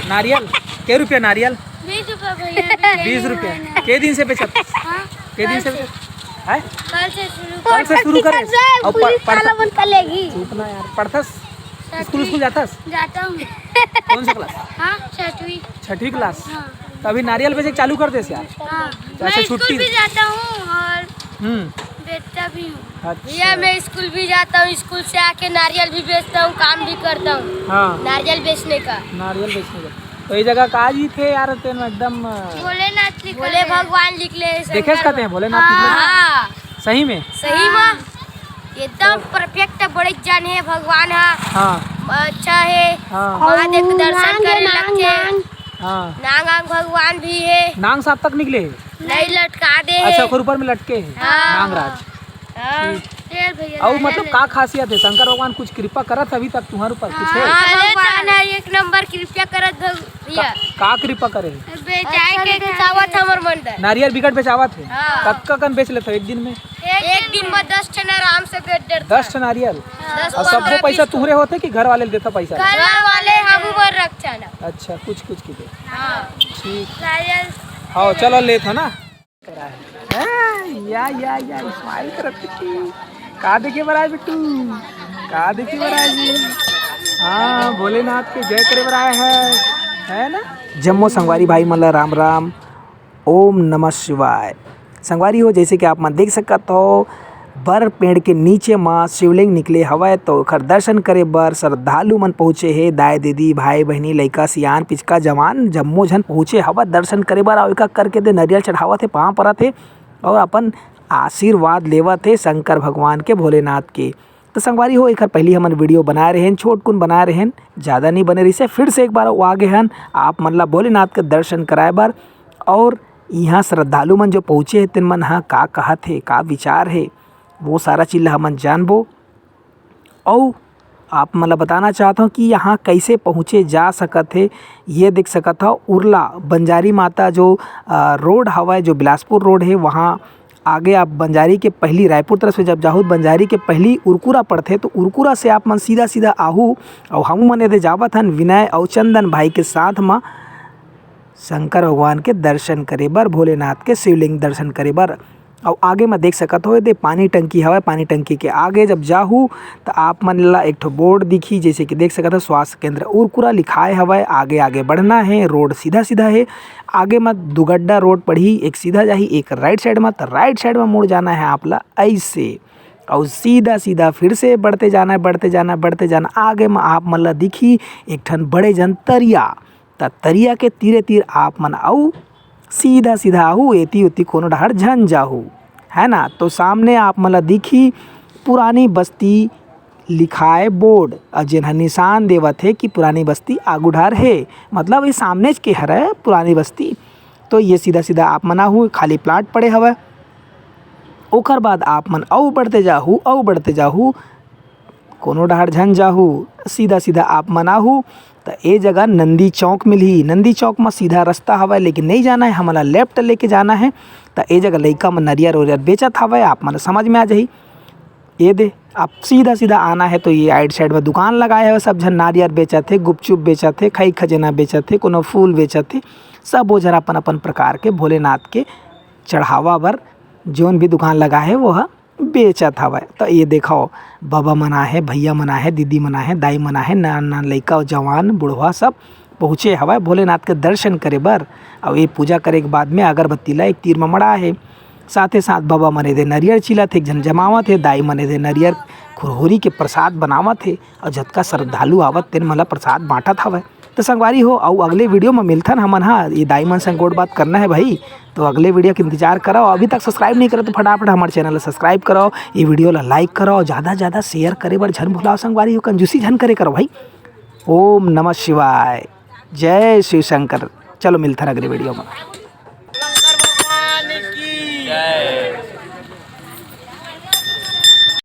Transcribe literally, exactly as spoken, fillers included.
नारियल? के रुपया नारियल? बीस रुपया भैया, अभी बीस लेने रुपया। आए हैं। के दिन से बेचत? हाँ, के दिन कल से से। बेचत? हैं? कल से शुरू कल से कर। शुरू करे? और प-, पुलिस पढ़त-, वाला मन कर लेगी। चुप ना यार, पढ़थस? छठी। स्कूल, स्कूल जाथस? जाता हूँ। कौन सा क्लास? हाँ, छठवीं। छठवीं क्लास? हाँ। तो अभी नारियल बेचे चालू कर देस यार। हाँ। अच्छा, मैं छुट्टी। स्कूल भी जाता हूँ और हम्म। बेचता भी हूँ। अच्छा। भैया, मैं स्कूल भी जाता हूँ, स्कूल से आके नारियल भी बेचता हूँ, काम भी करता हूँ। हाँ। नारियल बेचने का। नारियल बेचने का। तो ये जगह का जी थे यार, तेन एकदम, अ, भोलेनाथ लिख भोले रहे हैं। भगवान लिख ले, शंकर देखेस का तें भगवान। भोलेनाथ लिख ले? हाँ। सही में? सही में। एकदम परफेक्ट, बड़े जान है भगवान हा। हाँ। अच्छा है। हाँ। महादेव के दर्शन नांग करे है, नांग, लगथे। नांग। हाँ। नांग आंग भगवान भी है। नांग साहब तक निकले है? नहीं, लटका दे है। अच्छा, ओकर ऊपर में लटके है हाँ। नांगराज। हाँ। ठीक। शेर भैया, अउ नारियल मतलब ले। का खासियत है? शंकर भगवान कुछ कृपा करत अभी तक तुम्हारे ऊपर कुछ है? हाँ, अरे भगवान है, एक नंबर कृपा करत भग-, भैया। का, का कृपा करे है? बेचाए अच्छा, के बेचावत हमर मंडल। नारियल बिकट बेचावत है? हाँ। कतका कन बेच लेते हो एक दिन में? एक दिन में दस ठन आराम से बेच डरता। दस ठन नारियल? हाँ। दस और सबको पंद्रह पैसा बीस तुहरे होथे कि घर वाले देता पैसा? घर वाले हम ऊपर रख चला। अच्छा, कुछ कुछ की दे। हाँ। ठीक। नारियल। हाँ, चलो लेत हो ना। ए, या, या, या, स्माइल करत बिट्टू। का देखे बर आए बिट्टू? का देखे बर आए जी? हाँ, भोलेनाथ के जय करे बर आए है, है ना? जम्मो संगवारी भाई मन ला राम राम, ओम नमः शिवाय। संगवारी हो, जैसे कि आप मन देख सकत हो, बर पेड़ के नीचे म शिवलिंग निकले हवय, तो ओखर दर्शन करे बर श्रद्धालु मन पहुँचे हे। दाई दीदी, भाई बहिनी, लइका सियान, पिचका जवान, जम्मो झन पहुँचे हवय दर्शन करे बर। अउ एका करके दे नरियल चढ़ावत हे, पाँव परत हे अउ अपन आशीर्वाद लेवत हे शंकर भगवान के, भोलेनाथ के। तो संगवारी हो, एखर पहिली हमन वीडियो बनाए रहेन, छोटकुन बनाए रहेन, ज़्यादा नहीं बने रहिसे। फिर से एक बार वो आ गे हन आप मन ला भोलेनाथ के दर्शन कराए बर। और इहाँ श्रद्धालु मन जो पहुँचे हे, तेन मन ह का कहत हे, का विचार हे, वो सारा चीज ला हमन जानबो। अउ आप मन ला बताना चाहत हौं कि यहाँ कैसे पहुँचे जा सकत हे। ये देख सकत हव उरला बंजारी माता जो, अ, रोड हवय, जो बिलासपुर रोड हे, वहाँ आगे आप बंजारी के पहली, रायपुर तरफ से जब जाहू, बंजारी के पहली उरकुरा पड़थे, तो उरकुरा से आप मन सीधा सीधा आहू। अउ हमू मन एदे जावत हन विनय अउ चंदन भाई के साथ म शंकर भगवान के दर्शन करे बर, भोलेनाथ के शिवलिंग दर्शन करे बर। अउ आगे म देख सकत हो, एदे पानी टंकी हवय। पानी टंकी के आगे जब जाहू, त आप मन ला एक ठो बोर्ड दिखी, जैसे कि देख सकत हो, स्वास्थ्य केंद्र उरकुरा लिखाए हवय। आगे आगे बढ़ना हे, रोड सीधा सीधा हे। आगे म दुगड्डा रोड पड़ही, एक सीधा जाही, एक राइट साइड म। त राइट साइड म मुड़ जाना हे आप ला ऐसे, अउ सीधा सीधा फिर से बढ़ते जाना हे, बढ़ते जाना, बढ़ते जाना। आगे म आप मन ला दिखी एक ठन बड़े जन तरिया। त तरिया के तीरे तीर आप मन अउ सीधा सीधा आहू, एती ओती कोनो डहर झन जाहू, है ना। तो सामने आप मन ला दिखी पुरानी बस्ती लिखाए बोर्ड, अउ जेन ह निशान देवत हे कि पुरानी बस्ती आगू डहर हे, मतलब ये सामनेच के हरय पुरानी बस्ती। तो ये सीधा सीधा आप मन आहू, खाली प्लाट पड़े हवय। ओकर बाद आप मन अउ बढ़ते जाहू, अउ बढ़ते जाहू, कोनो डहर झन जाहू, सीधा सीधा आप मन आहू, त ए जगह नंदी चौक मिलही। नंदी चौक म सीधा रस्ता हवय, लेकिन नइ जाना हे, हमन ला लेफ्ट लेके जाना हे। त ए जगह लइका मन नरियर उरियर बेचत हवय, आप मन ला समझ में आ जाही। ये दे, आप सीधा सीधा आना हे, तो ये राइट साइड में दुकान लगाए हवय, सब झन नारियर बेचत हे, गुपचुप बेचत हे, खई खजेना बेचत हे, कोनो फूल बेचत हे। सबो झन अपन अपन प्रकार के भोलेनाथ के चढ़ावा बर जोन भी दुकान लगा हे, वो ह बेचत हवय। त ये देखव, बबा मन आहे, भैया मन आहे, दीदी मन आहे, दाई मन आहे, नान नान लइका, जवान, बुढ़वा सब पहुँचे हवय भोलेनाथ के दर्शन करे बर। अउ ये पूजा करे के बाद में अगरबत्ती ला एक तीर म मड़ा हे। साथे साथ बबा मन एदे नरियर चिलत हे, एक झन जमावत हे, दाई मन एदे नरियर खुरहुरी के प्रसाद बनावत हे, अउ जतका श्रद्धालु आवत तेन मन ला प्रसाद बांटत हवय। तो संगवारी हो, अउ अगले वीडियो म मिलथन हमन हा। ये दाई मन संग गोठ बात करना हे भाई, तो अगले वीडियो के इंतजार करव। अभी तक सब्सक्राइब नहीं करव तो फटाफट हमर चैनल ला सब्सक्राइब करव, ये वीडियो ला लाइक करव, ज़्यादा से ज़्यादा शेयर करे बर झन भुलाव संगवारी हो, कंजूसी झन करे करव भाई। ओम नमः शिवाय, जय शिव शंकर। चलो मिलथन अगले वीडियो म। शंकर भगवान की जय।